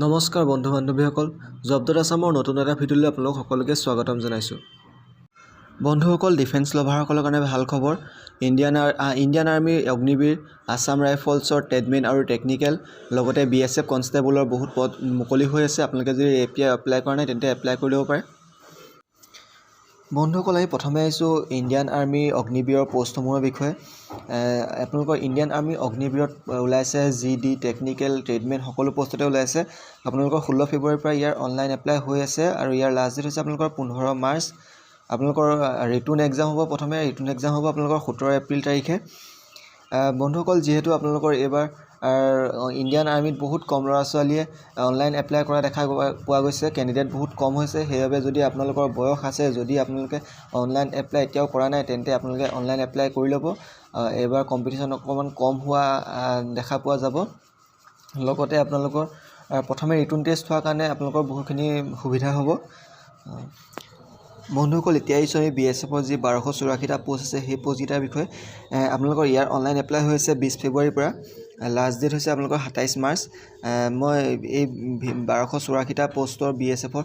নমস্কাৰ বন্ধু বান্ধৱীসকল, job dot আছামৰ নতুন এটা ভিডিঅ'লৈ আপোনালোক সকলোকে স্বাগতম জনাইছোঁ। বন্ধুসকল, ডিফেন্স লভাৰসকলৰ কাৰণে ভাল খবৰ। ইণ্ডিয়ান আৰ্মীৰ অগ্নিবীৰ, আছাম ৰাইফলছৰ ট্ৰেডমেন আৰু টেকনিকেল, লগতে বিএছএফ কনষ্টেবলৰ বহুত পদ মুকলি হৈ আছে। আপোনালোকে যদি এতিয়া এপ্লাই কৰা নাই, তেন্তে এপ্লাই কৰি ল'ব পাৰে। বন্ধুসকল, আমি প্ৰথমে আহিছোঁ ইণ্ডিয়ান আৰ্মীৰ অগ্নিবীৰৰ পষ্টসমূহৰ বিষয়ে। আপোনালোকৰ ইণ্ডিয়ান আৰ্মী অগ্নিবীৰত ওলাইছে জিডি, টেকনিকেল, ট্ৰেডমেন সকলো পষ্টতে ওলাইছে। আপোনালোকৰ 16 ফেব্ৰুৱাৰীৰ পৰা ইয়াৰ অনলাইন এপ্লাই হৈ আছে আৰু ইয়াৰ লাষ্ট ডেট হৈছে আপোনালোকৰ 15 মাৰ্চ। আপোনালোকৰ ৰিটেন এক্সাম হ'ব, প্ৰথমে ৰিটেন এক্সাম হ'ব আপোনালোকৰ 17 এপ্ৰিল তাৰিখে। বন্ধুসকল, যিহেতু আপোনালোকৰ এইবাৰ ইণ্ডিয়ান আৰ্মীত বহুত কম ল'ৰা ছোৱালীয়ে অনলাইন এপ্লাই কৰা দেখা পোৱা গৈছে, কেণ্ডিডেট বহুত কম হৈছে, সেইবাবে যদি আপোনালোকৰ বয়স আছে, যদি আপোনালোকে অনলাইন এপ্লাই এতিয়াও কৰা নাই, তেন্তে আপোনালোকে অনলাইন এপ্লাই কৰি ল'ব। এইবাৰ কম্পিটিশ্যন অকণমান কম হোৱা দেখা পোৱা যাব। লগতে আপোনালোকৰ প্ৰথমে ৰিটেন টেষ্ট হোৱাৰ কাৰণে আপোনালোকৰ বহুখিনি সুবিধা হ'ব। বন্ধুসকল, এতিয়া আহিছোঁ আমি বিএছএফৰ যি 1284টা পষ্ট আছে, সেই পষ্টকেইটাৰ বিষয়ে। আপোনালোকৰ ইয়াৰ অনলাইন এপ্লাই হৈ আছে 20 ফেব্ৰুৱাৰীৰ পৰা, লাষ্ট ডেট হৈছে আপোনালোকৰ 27 মাৰ্চ। মই এই 1284টা পষ্টৰ বিএছএফৰ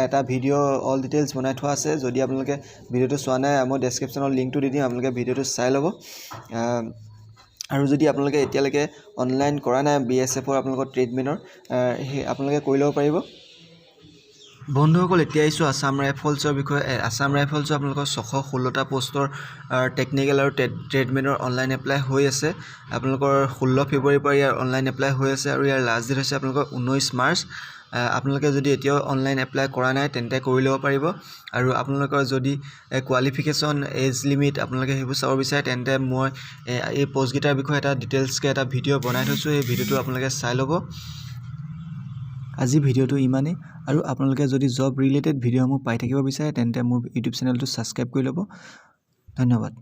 এটা ভিডিঅ' অল ডিটেইলছ বনাই থোৱা আছে। যদি আপোনালোকে ভিডিঅ'টো চোৱা নাই, মই ডেছক্ৰিপশ্যনত লিংকটো দি দিম, আপোনালোকে ভিডিঅ'টো চাই ল'ব। আৰু যদি আপোনালোকে এতিয়ালৈকে অনলাইন কৰা নাই বিএছএফৰ আপোনালোকৰ ট্ৰেডমেনৰ, সেই আপোনালোকে কৰি ল'ব পাৰিব। বন্ধুসকল, এতিয়া আহিছোঁ আছাম ৰাইফলছৰ বিষয়ে। আছাম ৰাইফলছৰ আপোনালোকৰ 616টা পষ্টৰ টেকনিকেল আৰু ট্ৰেডমেনৰ অনলাইন এপ্লাই হৈ আছে। আপোনালোকৰ 16 ফেব্ৰুৱাৰীৰ পৰা ইয়াৰ অনলাইন এপ্লাই হৈ আছে আৰু ইয়াৰ লাষ্ট ডেট হৈছে আপোনালোকৰ 19 মাৰ্চ। আপোনালোকে যদি এতিয়াও অনলাইন এপ্লাই কৰা নাই, তেন্তে কৰি ল'ব পাৰিব। আৰু আপোনালোকৰ যদি কোৱালিফিকেশ্যন, এজ লিমিট আপোনালোকে সেইবোৰ চাব বিচাৰে, তেন্তে মই এই পষ্টকেইটাৰ বিষয়ে এটা ডিটেইলছকৈ এটা ভিডিঅ' বনাই থৈছোঁ, সেই ভিডিঅ'টো আপোনালোকে চাই ল'ব। আজি ভিডিঅ'টো ইমানেই আৰু আপোনালোকে যদি জব ৰিলেটেড ভিডিঅ'সমূহ পাই থাকিব বিচাৰে, তেন্তে মোৰ ইউটিউব চেনেলটো ছাবস্ক্ৰাইব কৰি ল'ব। ধন্যবাদ।